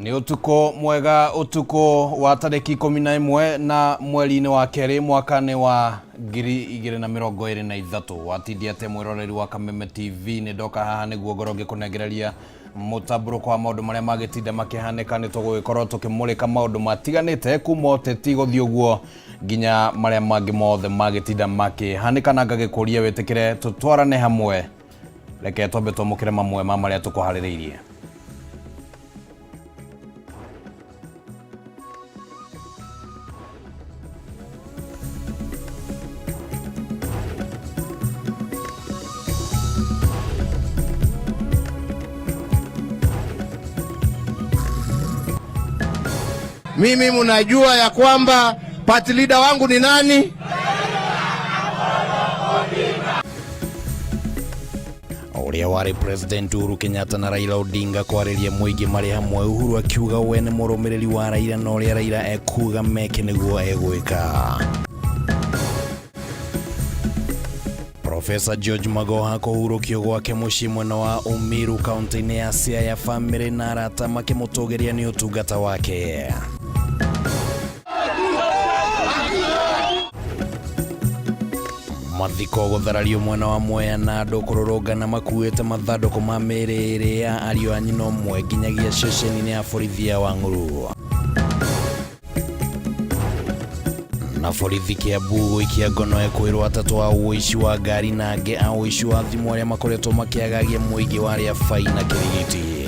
Nĩ ũtukũ mwega, ũtukũ wa tarĩki 11 na mweri-inĩ wa kerĩ mwaka-inĩ wa 2023. Watindia atĩa mwĩroreri wa Kameme TV? Nĩ ndoka haha nĩguo ngorwo ngĩkũnengereria mũtambũrũko wa maũndũ marĩa magĩtinda makĩhanĩka. Nĩ tũgũgĩkorwo tũkĩmũrĩka maũndũ matiganĩte kuma ũteti gũthiĩ ũguo nginya marĩa mangĩ mothe magĩtinda makĩhanĩka, na ngagĩkũria wĩtĩkĩre tũtwarane hamwe. Reke twambe twamũkĩre mamwe ma marĩa tũkũharĩrĩirie. Mimi mnajua ya kwamba party leader wangu ni nani? Ũrĩa warĩ President Uhuru Kenyatta na Raila Odinga kwarĩria mũingĩ marĩ hamwe, Uhuru akiuga we nĩ mũrũmĩrĩri wa Raila na ũrĩa Raila ekuga meke nĩguo egwĩka. Profesa George Magoha kũhurũkio gwake mũciĩ mwena wa Umiru kaunti-inĩ ya Siaya, famĩlĩ na arata makĩmũtũgĩria nĩ ũtungata wake. Mathiko gũtharario mwena wa Mwea na andũ kũrũrũngana makuĩte mathandũkũ ma mĩĩrĩ ĩrĩ ya ariũ a nyina ũmwe nginyagia ceceni-inĩ ya borithi ya Wang'ũrũ. Na borithi Kiambu gũikia ngono ekwĩrwo atatũ a ũici wa ngari na angĩ a ũici wa thimũ arĩa makoretwo makĩagagia mũingĩ wa arĩa baina Kĩrigiti.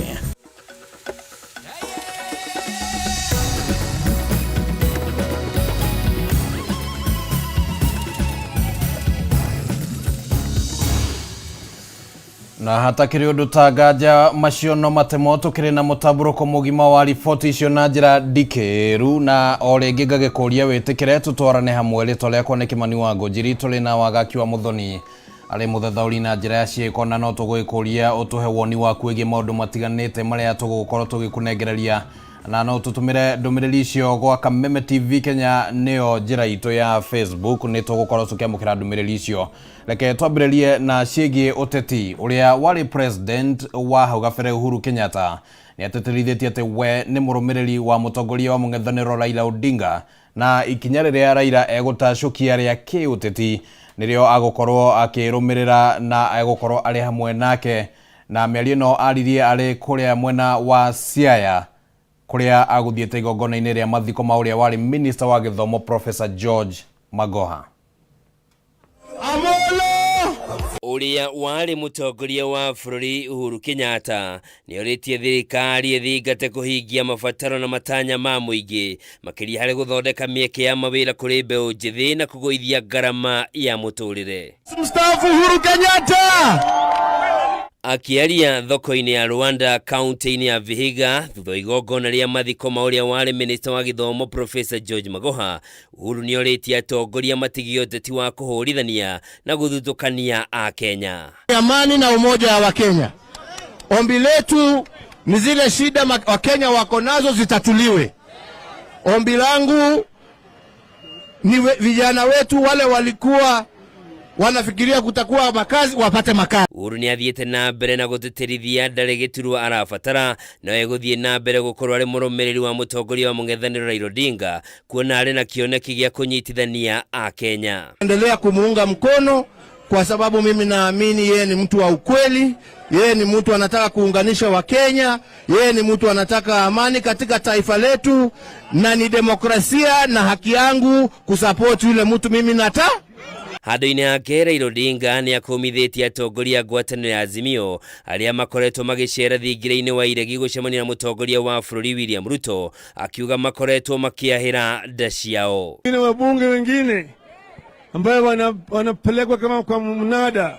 Na hatakĩrĩ ũndũ ta nganja macio no matemo, tũkĩrĩ na mũtambũrũko mũgima wa riboti icio na njĩra ndikĩru, na o rĩngĩ ngagĩkũria wĩtĩkĩre tũtwarane hamwe. Rĩtwa rĩakwa nĩ Kĩmani wa Ngũnjiri, tũrĩ na Wagaki wa Mũthoni arĩ mũthathaũri na njĩra ya ciĩko, na no tũgũgĩkũria ũtũhe woni waku wĩgiĩ maũndũ matiganĩte marĩa tũgũgũkorwo tũgĩkũnengereria, na no tũtũmĩre ndũmĩrĩri icio gwa Kameme TV Kenya, nĩyo njĩra itũ ya Facebook. Nĩ tũgũkorwo tũkĩamũkĩra ndũmĩrĩri icio. Reke twambĩrĩrie na ciĩgiĩ ũteti. Ũrĩa warĩ president wa hau gabere Uhuru Kenyatta nĩ atĩtĩrithĩtie atĩ we nĩ mũrũmĩrĩri wa mũtongoria wa mũng'ethanĩro Raila Odinga, na ikinya rĩrĩa Raila egũtacũkia rĩa kĩũteti nĩrĩo agũkorwo akĩrũmĩrĩra na egũkorwo arĩ hamwe nake. Na mĩario ĩno aririe arĩ kũrĩa mwena wa Siaya, kũrĩa agũthiĩte igongona-inĩ rĩa mathiko ma ũrĩa warĩ minista wa gĩthomo Professor George Magoha. Ũrĩa warĩ mũtongoria wa bũrũri Uhuru Kenyatta nĩ orĩtie thirikari ĩthingate kũhingia mabataro na matanya ma mũingĩ, makĩria harĩ gũthondeka mĩeke ya mawĩra kũrĩ mbeũ njĩthĩ na kũgũithia ngarama ya mũtũrĩre. Mstaafu Uhuru Kenyatta. Akĩaria thoko-inĩ ya Rwanda kaunti-inĩ ya Vihiga thutha wa igongona rĩa mathiko ma ũrĩa warĩ minista wa gĩthomo Professor George Magoha, Uhuru nĩ orĩtie atongoria matigie ũteti wa kũhũrithania na gũthutũkania Akenya. Amani na umoja wa Wakenya. Ombi letu ni zile shida Wakenya wako nazo zitatuliwe. Ombi langu ni vijana wetu wale walikuwa wanafikiria kutakuwa makazi wapate makazi. Uhuru nĩ athiĩte na mbere na gũtĩtĩrithia ndarĩ gĩturwa arabatara, no egũthiĩ na mbere gũkorwo arĩ mũrũmĩrĩri wa mũtongoria wa mũng'ethanĩro Raila Odinga, kuona arĩ na kĩoneki gĩa kũnyitithania Akenya. Endelea kumuunga mkono kwa sababu mimi naamini yeye ni mtu wa ukweli, yeye ni mtu anataka kuunganisha Wakenya, yeye ni mtu anataka amani katika taifa letu, na ni demokrasia na haki yangu kusupport yule mtu mimi nata. Handũ-inĩ hake Raila Odinga nĩ akũmithĩtie atongoria a ngwatanĩro ya Azimio arĩa makoretwo magĩcera thingira-inĩ wa iregi gũcemania na mũtongoria wa bũrũri William Ruto, akiuga makoretwo makĩahĩra nda ciao. Wengine wabunge wengine ambayo wanapelekwa kama kwa mnada,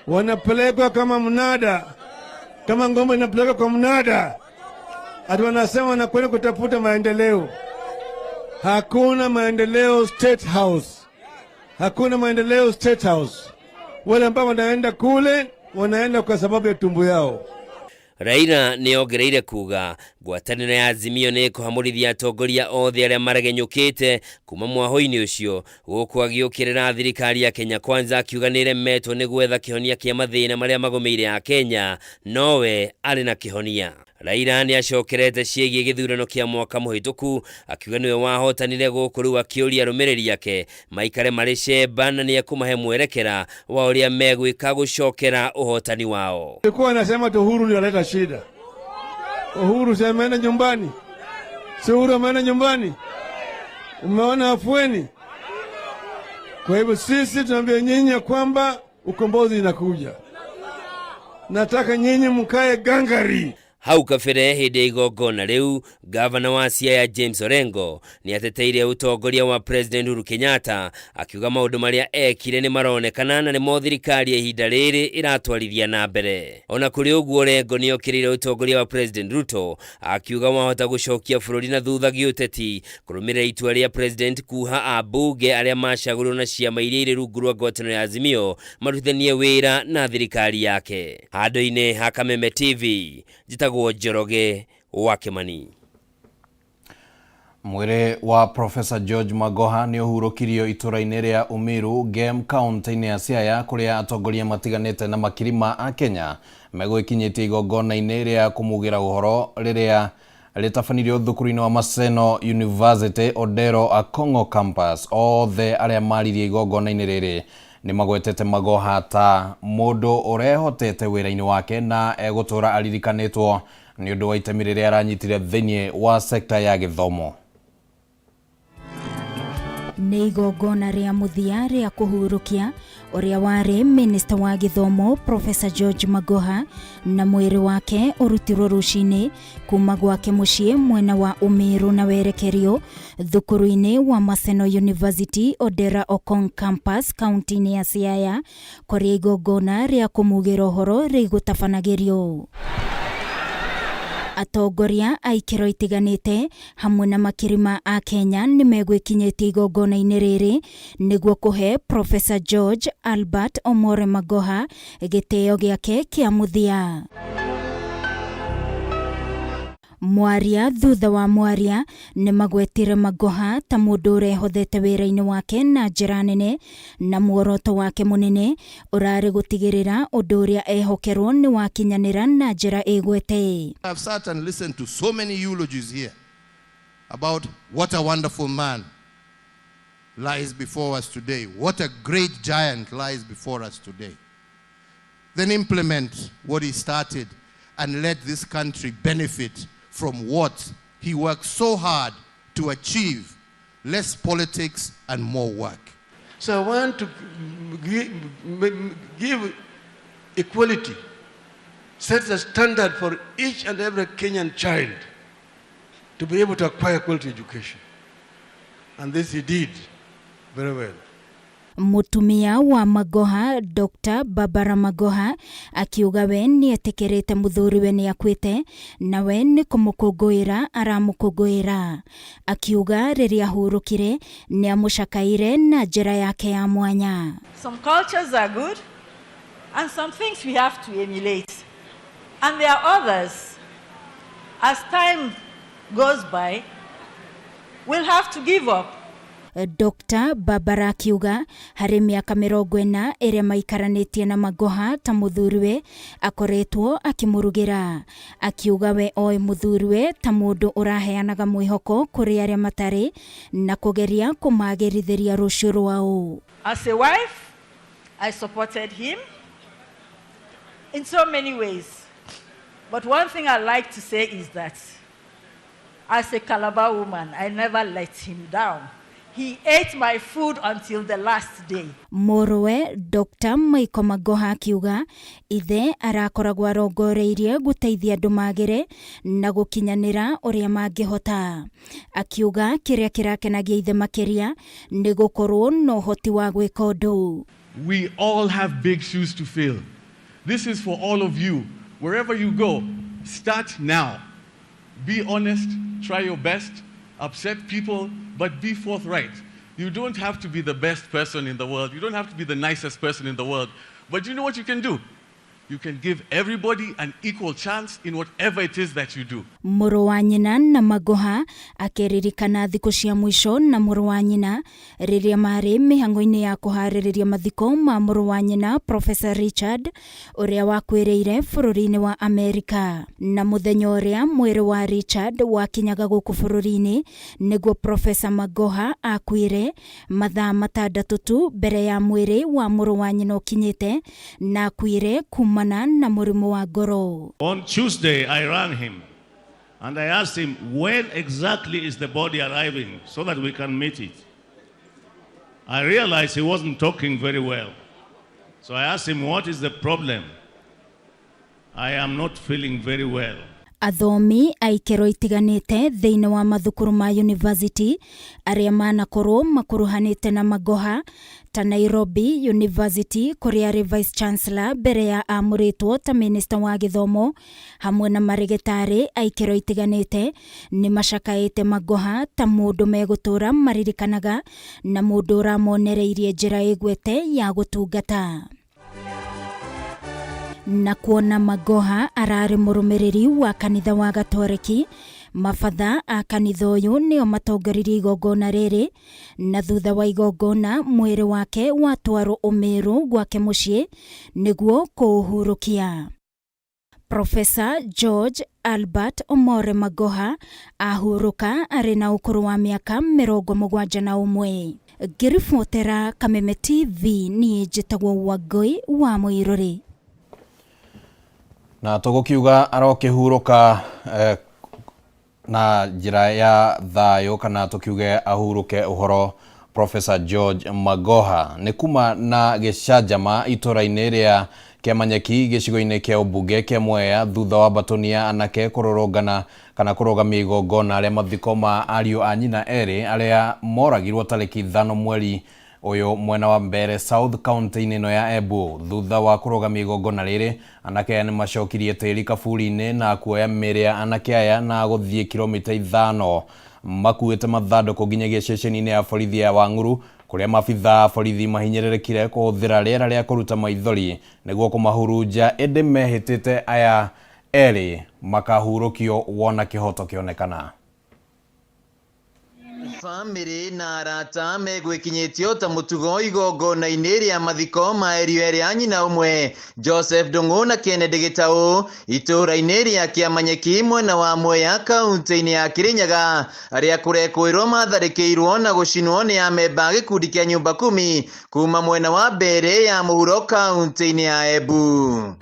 wanapelekwa kama mnada, kama ngombe inapelekwa kwa mnada, ati wanasema wanakwenda kutafuta maendeleo. Hakuna maendeleo State House, hakuna maendeleo State House. Wale ambao wanaenda kule wanaenda kwa sababu ya tumbo yao. Raila nĩ ongereire kuga ngwatanĩro ya Azimio nĩ ĩkũhamũrithia atongoria othe arĩa maregenyũkĩte kuma mwahũ-inĩ ũcio, gũkũ agĩũkĩrĩra thirikari ya Kenya Kwanza akiuga nĩ ĩremetwo nĩ gwetha kĩhonia kĩa mathĩna marĩa magũmĩire Akenya, nowe arĩ na kĩhonia. Raila nĩ acokerete ciĩgiĩ gĩthurano kĩa mwaka mũhĩtũku akiuga nĩwe wahotanire gũkũ rĩu akĩũria arũmĩrĩri ake maikare marĩ cemba na nĩ ekũmahe mwerekera wa ũrĩa megwĩka gũcokera ũhotani wao. Nilikuwa nasema tu Uhuru ndio aleta shida. Uhuru si ameenda nyumbani? Si Uhuru ameenda nyumbani? Umeona afueni? Kwa hivyo sisi tunaambia nyinyi ya kwamba ukombozi inakuja. Nataka nyinyi mkae gangari. Hau kabere hĩndĩ ya igongona rĩu, gavana wa Siaya James Orengo nĩ ateteire ũtongoria wa President Uhuru Kenyatta akiuga maũndũ marĩa ekire nĩ maronekana na nĩmo thirikari ya ihinda rĩrĩ ĩratwarithia na mbere. Ona kũrĩ ũguo, Orengo nĩ okĩrĩire ũtongoria wa President Ruto akiuga wahota gũcokia bũrũri na thutha gĩũteti kũrũmĩrĩra itua rĩa President kuha ambunge arĩa macagũrirwo na ciama iria irĩ rungu rwa ngwatanĩro ya Azimio marutithanie wĩra na thirikari yake. Handũ-inĩ ha Kameme TV, njĩtagwo Njoroge wa Kimani. Mwĩrĩ wa Professor George Magoha nĩ ũhurũkirio itũra-inĩ rĩa Umiru, Gem, kaunti-inĩ ya Siaya, kũrĩa atongoria matiganĩte na makirima a Kenya megwĩkinyĩtie igongona-inĩ rĩa kũmugĩra ũhoro rĩrĩa rĩtabanirio thukuru-inĩ wa Maseno University Odero Akong'o Campus. Othe arĩa maririe igongona-inĩ rĩrĩ nĩ magwetete Magoha ta mũndũ ũrehotete wĩra-inĩ wake na egũtũra aririkanĩtwo nĩ ũndũ wa itemi rĩrĩa aranyitire thĩinĩ wa sekta ya gĩthomo. Nĩ igongona rĩa mũthia rĩa kũhurũkia ũrĩa warĩ minista wa gĩthomo Professor George Magoha, na mwĩrĩ wake ũrutirwo rũcinĩ kuma gwake mũciĩ mwena wa Umiru na werekerio thukuru-inĩ wa Maseno University Odera Okong Campus, kaunti-inĩ ya Siaya, kũrĩa igongona rĩa kũmugĩra ũhoro rĩgũtabanagĩrio. Atongoria a ikĩro itiganĩte hamwe na makirima a Kenya nĩ megwĩkinyĩtie igongona-inĩ rĩrĩ nĩguo kũhe Professor George Albert Omore Magoha gĩtĩo gĩake kĩa mũthia. Mwaria thutha wa mwaria nĩ magwetire Magoha ta mũndũ ũrehothete wĩra-inĩ wake na njĩra nene, na muoroto wake mũnene ũrarĩ gũtigĩrĩra ũndũ ũrĩa ehokerwo nĩ wakinyanĩra na njĩra ĩgwete. I've sat and listened to so many eulogies here about what a wonderful man lies before us today, what a great giant lies before us today. Then implement what he started and let this country benefit from what he worked so hard to achieve. Less politics and more work. So I want to give equality, set a standard for each and every Kenyan child to be able to acquire quality education. And this he did very well. Mũtumia wa Magoha, Dr. Barbara Magoha, akiuga we nĩ etĩkĩrĩte mũthuriwe nĩ akuĩte na we nĩ kũmũkũngũĩra aramũkũngũĩra. Akiuga rĩrĩa ahurũkire nĩ amũcakaire na njĩra yake ya mwanya. Some cultures are good and some things we have to emulate. And there are others, as time goes by, we'll have to give up. Dr. Barbara akiuga harĩ mĩaka 40 ĩrĩa maikaranĩtie na Magoha ta mũthuriwe akoretwo akĩmũrugĩra. Akiuga we oĩ mũthuriwe ta mũndũ ũraheanaga mwĩhoko kũrĩ arĩa matarĩ na kũgeria kũmagĩrithĩria rũciũ rwao. As a wife, I supported him in so many ways. But one thing I like to say is that as a Calabar woman, I never let him down. He ate my food until the last day. Mũrũwe Dr. Michael Magoha akiuga ithe arakoragwo arongoreirie gũteithia andũ magĩre na gũkinyanĩra ũrĩa mangĩhota. Akiuga kĩrĩa kĩrakenagia ithe makĩria nĩ gũkorwo na ũhoti wa gwĩka ũndũ. We all have big shoes to fill. This is for all of you. Wherever you go, start now. Be honest, try your best, upset people, but be forthright. You don't have to be the best person in the world. You don't have to be the nicest person in the world. But you know what you can do? You can give everybody an equal chance in whatever it is that you do. Mũrũ wa nyina na Magoha akĩririkana thikũ cia mũico na mũrũ wa nyina rĩrĩa marĩ mĩhang'o-inĩ ya kũharĩrĩria mathiko ma mũrũ wa nyina Professor Richard ũrĩa wakuĩrĩire bũrũri-inĩ wa Amerika. Na mũthenya ũrĩa mwĩrĩ wa Richard wakinyaga gũkũ bũrũri-inĩ nĩguo Professor Magoha akuire mathaa matandatũ tu mbere ya mwĩrĩ wa mũrũ wa nyina ũkinyĩte na akuire kumana na mũrimũ wa ngoro. On Tuesday, I rang him and I asked him when exactly is the body arriving so that we can meet it. I realized he wasn't talking very well. So I asked him, what is the problem? I am not feeling very well. Athomi a ikĩro itiganĩte thĩinĩ wa mathukuru ma university arĩa manakorwo makuruhanĩte na Magoha ta Nairobi University kũrĩa arĩ vice chancellor mbere ya amũrĩtwo ta minister wa gĩthomo hamwe na marĩgĩtarĩ a ikĩro itiganĩte nĩ macakaĩte Magoha ta mũndũ megũtũra maririkanaga na mũndũ ũramonereirie njĩra ĩgwete ya gũtungata. Na kuona Magoha ararĩ mũrũmĩrĩri wa kanitha wa Gatoreki, mabatha a kanitha ũyũ nĩo matongoririe igongona rĩrĩ, na thutha wa igongona mwĩrĩ wake watwarwo Ũmĩrũ gwake mũciĩ nĩguo kũũhurũkia. Professor George Albert Omore Magoha ahurũka arĩ na ũkũrũ wa mĩaka 71. Ngĩribotera Kameme TV niĩ njĩtagwo Wangũi wa Mũirũrĩ. Na tũgũkiuga arokĩhurũka na njĩra ya thayũ kana tũkiuge ahurũke ũhoro Professor George Magoha nĩ kuma na gĩcanjama itũra-inĩ rĩa Kĩamanyeki gĩcigo-inĩ kĩa ũmbunge kĩa Mwea thutha wa mbatũni ya anake kũrũrũngana kana kũrũgamia igongona rĩa mathiko ma ariũ a nyina erĩ arĩa moragirwo tarĩki 5 mweri ũyũ mwena wa Mbere South kaunti-inĩ ĩno ya Embu. Thutha wa kũrũgamia igongona rĩrĩ, anake aya nĩmacokirie tĩri kaburi-inĩ na kuoya mĩĩrĩ ya anake aya na gũthiĩ kilomita 5 makuĩte mathandũkũ nginyagia ceceni-inĩ ya borithi ya Wang'uru kũrĩa maabithaa a borithi mahinyĩrĩrĩkire kũhũthĩra rĩera rĩa kũruta maithori nĩguo kũmahurunja, ĩndĩ mehĩtĩte aya erĩ makahurũkio wona kĩhoto kĩonekana. Bamĩrĩ na arata megwĩkinyĩtio ta mũtugo igongona-inĩ rĩa mathiko ma ariũ erĩ a nyina ũmwe Joseph Ndung'u na Kennedy Gĩtaũ itũũra-inĩ rĩa Kĩamanyeki mwena wa Mwea kaunti-inĩ ya Kĩrĩnyaga arĩa kũrekũĩrwo matharĩkĩirwo na gũcinwo nĩ amemba a gĩkundi kĩa nyũmba kumi kuma mwena wa Mbere ya mũhuro kaunti-inĩ ya Embu.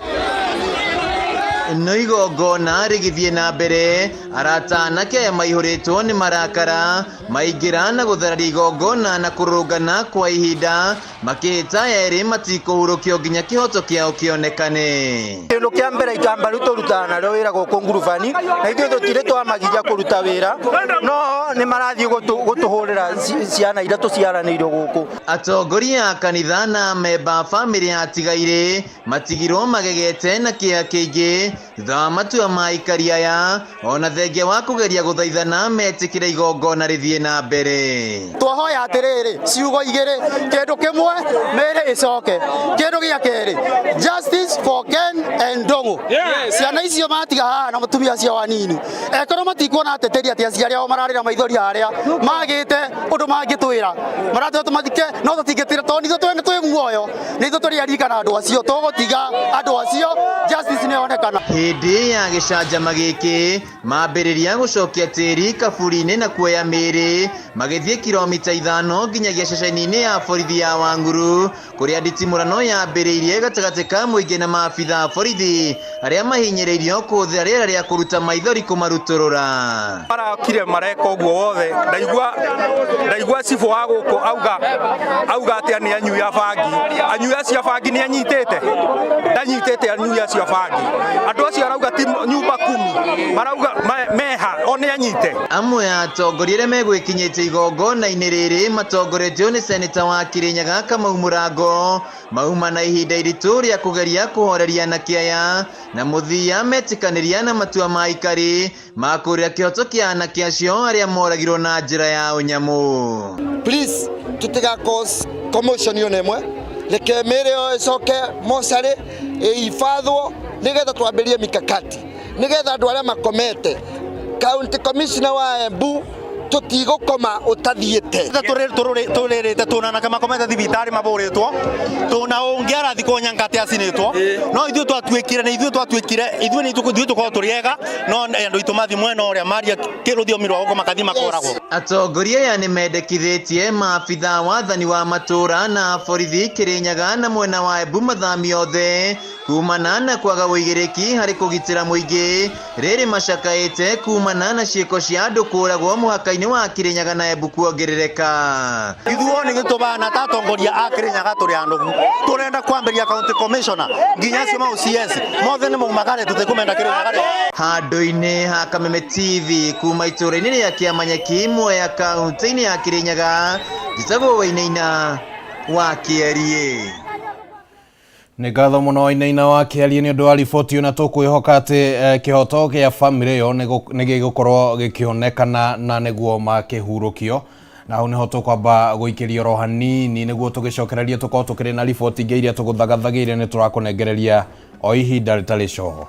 No igongona rĩgĩthiĩ na mbere, arata anake aya maihũrĩtwo nĩ marakara maingĩra na gũthararia igongona na kũrũrũngana kwa ihinda makĩhĩta aya erĩ matikũhurũkio nginya kĩhoto kĩao kĩonekane. Kĩndũ kĩa mbere ikamba rĩu tũrutaga narĩo wĩra gũkũ ngurubani na ithuĩ tũtirĩ twamagiria kũruta wĩra no nĩ marathiĩ gũtũhũrĩra ciana iria tũciaranĩirwo gũkũ. Atongoria a kanitha na amemba a bamĩrĩ ya atigairĩ matigirwo magegete na kĩeha kĩingĩ thutha wa matua ma aikari aya ona thengia wa kũgeria gũthaithana metĩkĩre igongona rĩthiĩ na mbere. Twahoya atĩrĩrĩ ciugo igĩrĩ, kĩndũ kĩmwe mĩĩrĩ ĩcoke, kĩndũ gĩa kerĩ justice for Ken and Ndung'u. Ciana icio matiga haha na mũtumia ũcio wanini, ekorwo matikuona ateteri atĩ aciari ao mararĩra maithori harĩa magĩte ũndũ mangĩtwĩra maratwĩra tũmathike no tũtingĩtwĩra tondũ nithuĩ twene twĩ muoyo, nĩ ithuĩ tũrĩ arikana andũ acio, tũgũtiga andũ acio justice nĩ yonekana. Hĩndĩ ya gĩcanjama gĩkĩ mambĩrĩria gũcokia tĩri kaburi-inĩ na kuoya mĩĩrĩ magĩthiĩ kilomita 5 nginyagia ceceni-inĩ ya borithi ya Wang'uru kũrĩa nditimũrano yambĩrĩirie gatagatĩ ka mũingĩ na maabitha a borithi arĩa mahinyĩrĩirio kũhũthĩra rĩera rĩa kũruta maithori kũmarutũrũra. Marakire mareka ũguo wothe, ndaigua cibũ wa gũkũ auga atĩ nĩ anyui a bangi, anyui acio a bangi nĩ anyitĩte, ndanyitĩte anyui acio a bangi, andũ acio arauga ti nyumba kumi marauga meha o nĩ anyite. Amwe a atongoria arĩa megwĩkinyĩte igongona-inĩ rĩrĩ matongoretio nĩ seneta wa Kĩrĩnyaga Kamau Mũrango mauma na ihinda iritũ rĩa kũgeria kũhoreria anake aya na mũthia metĩkanĩria na matua ma aikari ma kũrĩra kĩhoto kĩa anake acio arĩa moragirwo na njĩra ya ũnyamũ. Please tũtiga cause commotion yone ĩmwe. Reke mĩĩrĩ ĩyo ĩcoke mocarĩ ĩibathwo nĩgetha twambĩrie mikakati nĩgetha andũ arĩa makomete county commissioner wa Embu tutigukoma utathiite. Turĩrĩte tũna anake makomete thibitarĩ mabũrĩtwo tũna ũngĩ arathikwo Nyankate acinĩtwo no ithuĩ twatuĩkire nĩ ithuĩ twatuĩkire ithuĩ nĩ ithuĩ tũkorwo tũrĩ ega no andũ aitũ mathiĩ mwena ũrĩa maria rũthiomi rwa gũkũ makathi makoragwo. Atongoria aya nĩmendekithĩtie maabitha wathani wa matũra na borithi Kirinyaga na mwena wa Embu mathamio othe kumana na kwaga ũigĩrĩki harĩ kũgitĩra mũingĩ rĩrĩ macakaĩte kumana na ciĩko cia andũ kũragwo mũhaka-inĩ wa Kirinyaga na Embu kuongerereka. Ithuo nĩ gĩtũbana ta atongoria a Kirinyaga tũrĩ anogu tũrenda kwambĩrĩria county commissioner nginya acio ma OCS mothe nĩ maumagare tũtikũmenda Kirinyaga rĩngĩ. Handũ-inĩ ha Kameme TV kuma itũũra-inĩ rĩa Kĩamanyeki Mwea kaunti-inĩ ya Kirinyaga, njĩtagwo Wainaina wa Kĩeriĩ. Nĩ ngatho mũno Wainaina wa Kĩeriĩ nĩ ũndũ wa riboti na tũkwĩhoka atĩ kĩhoto gĩa bamĩrĩ ĩyo nĩ gĩgũkorwo gĩkĩonekana na nĩguo makĩhurũkio. Na hau nĩho tũkwamba gũikĩria oro hanini nĩguo tũgĩcokererie tũkorwo tũkĩrĩ na riboti ingĩ iria tũgũthagathagĩire nĩ tũrakũnengereria o ihinda rĩtarĩ coho.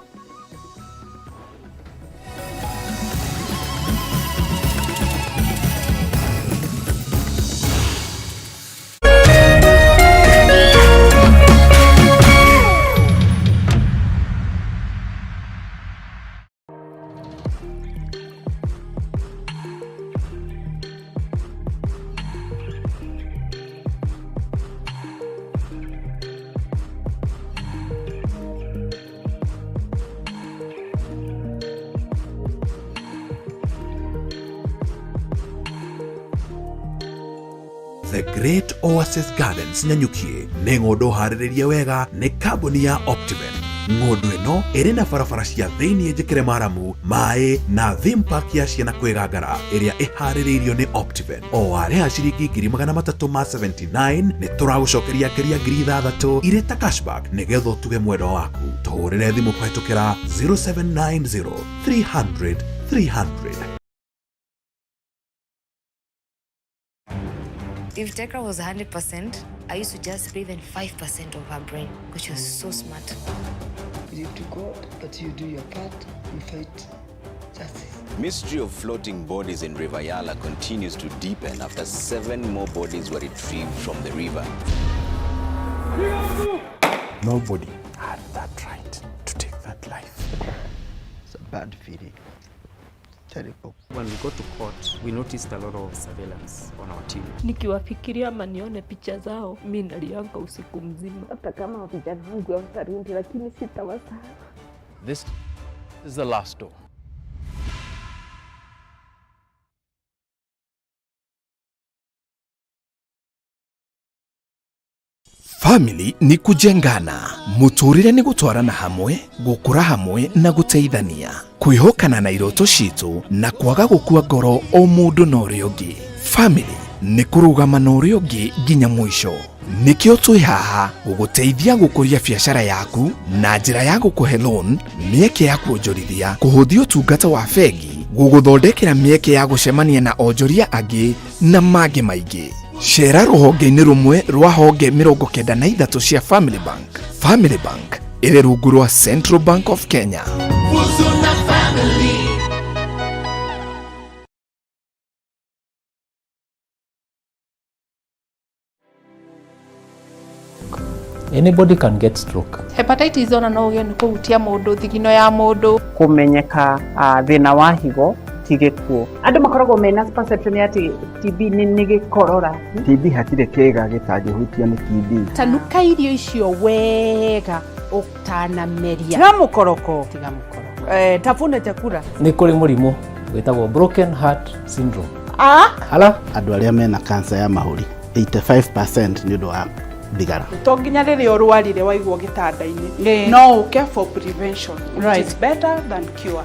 The Great Oasis Gardens Nanyuki nĩ ng'ũndũ harĩrĩrie wega nĩ kambuni ya Optiven. Ng'ũndũ ĩno ĩrĩ na barabara cia thĩinĩ njĩkĩre maramu, maĩ na theme park ya ciana kwĩgangara ĩrĩa ĩharĩrĩirio nĩ Optiven. O warĩha ciringi 379 nĩ tũragũcokeria ngeria 6,000 irĩ ta cashback nĩgetha ũtuge mwendwa waku. Tũhũrĩre thimũ kũhetũkĩra 0790 300 300. If Tekra was 100%, I used to just pay even 5% of her brain because she was so smart. Believe to God that you do your part and fight justice. Mystery of floating bodies in River Yala continues to deepen after 7 more bodies were retrieved from the river. Nobody had that right to take that life. It's a bad feeling. Terrible. When we got to court, we noticed a lot of surveillance on our team. Nikiwafikiria ama nione picha zao, mi nalianga usiku mzima. Hata kama vijana wangu hawatarudi, lakini sitawasahau. This is the last door. Family ni kujengana, muturire ni gutwarana hamwe, gukura hamwe na guteithania, kwihokana na iroto citu na kwaga gukua ngoro o mundu na uria ungi. Family ni kurugama na uria ungi nginya mwisho. Nikio twi haha guguteithia gukuria biacara yaku na njira ya gukuhe loan, mieke ya kuonjorithia, kuhuthia utungata wa bengi, guguthondekera mieke ya gucemania na onjoria angi na mangi maingi. Cera rũhonge-inĩ rũmwe rwa honge 93 cia Family Bank. Family Bank ĩrĩ rungu rwa Central Bank of Kenya. Anybody can get stroke. Hepatitis ona no ũgĩe nĩ kũhutia mũndũ thigino ya mũndũ. Kũmenyeka thĩna wa higo ti gĩkuũ. Andũ makoragwo mena perception atĩ TB nĩ gĩkorora. TB hatirĩ kĩĩga gĩtangĩhutio nĩ TB. Tanuka irio icio wega ũtanameria. Tiga mũkoroko. Tiga mũkoroko. Tafuna chakula. Nĩ kũrĩ mũrimũ wĩtagwo broken heart syndrome. Ala andũ arĩa mena cancer ya mahũri 85% nĩ ũndũ wa thigara. To nginya rĩrĩa ũrwarire waigwo gĩtanda-inĩ, no ũke for prevention, which is better than cure.